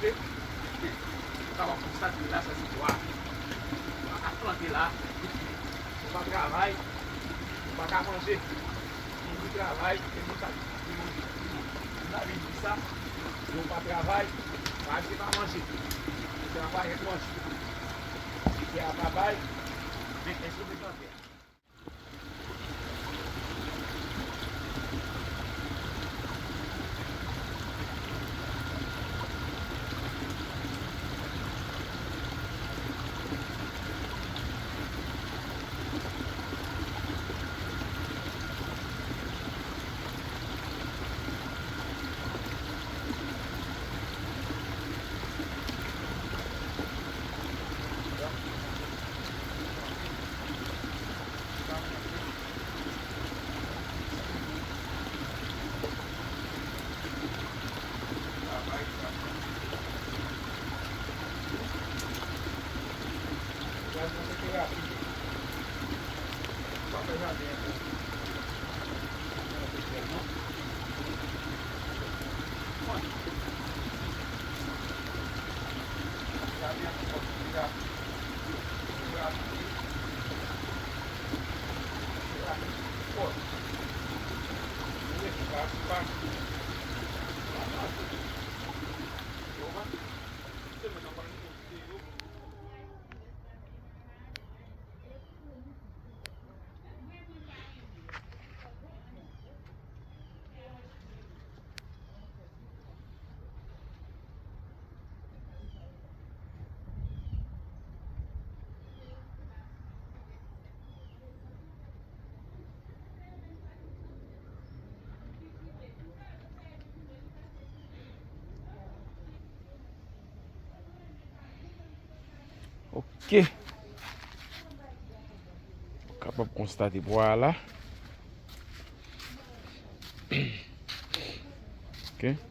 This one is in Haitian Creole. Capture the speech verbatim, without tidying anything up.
Sa w ap konstate la, sa se bwa. Ou pa ka plante la, epi ou pa travay, ou pa ka manje. Moun ki travay, se moun sa ki di moun, moun la vin di sa, si ou pa travay, pa di pa manje. Travay e manje. Si tè a pa bay, men èske ou te plante? Ok. Ou kapab konstate bwa a la. Ok.